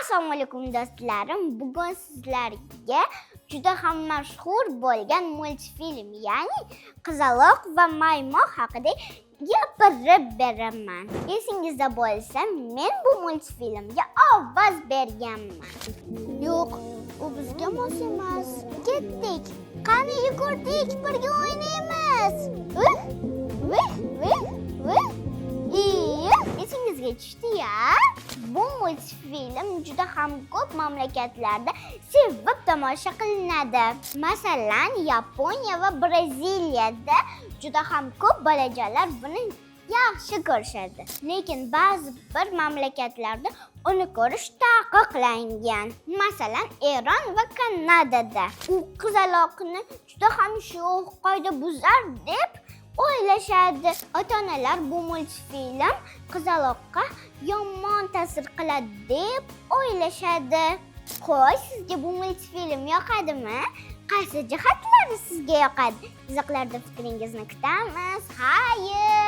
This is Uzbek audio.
Assalomu alaykum, do'stlarim. Bugun sizlarga juda ham mashhur bo'lgan multfilm, ya'ni Qizaloq va maymoq haqida gapirib beraman. Esingizda bo'lsa, men bu multfilmga ovoz berganman. Yo'q, u bizga mos emas. Ketdik. Qani yugurdik, birga o'ynaymiz. Vih, vih, vih, vih. Iya, esingizga tushdi-ya? Bu multfilm juda ham ko'p mamlakatlarda sevib tomosha qilinadi. Masalan, Yaponiya va Braziliyada juda ham ko'p bolajonlar buni yaxshi ko'rishadi. Lekin ba'zi bir mamlakatlarda uni ko'rish taqiqlangan. Masalan, Eron va Kanadada. U qizaloqni juda ham sho'x, qoidabuzar deb o'ylashadi. Ota-onalar bu multfilm qizaloqqa yomon ta'sir qiladi deb o'ylashadi. Qo'y, sizga bu multfilm yoqadimi? Qaysi jihatlari sizga yoqadi? Izohlarda fikringizni kutamiz. Xayr!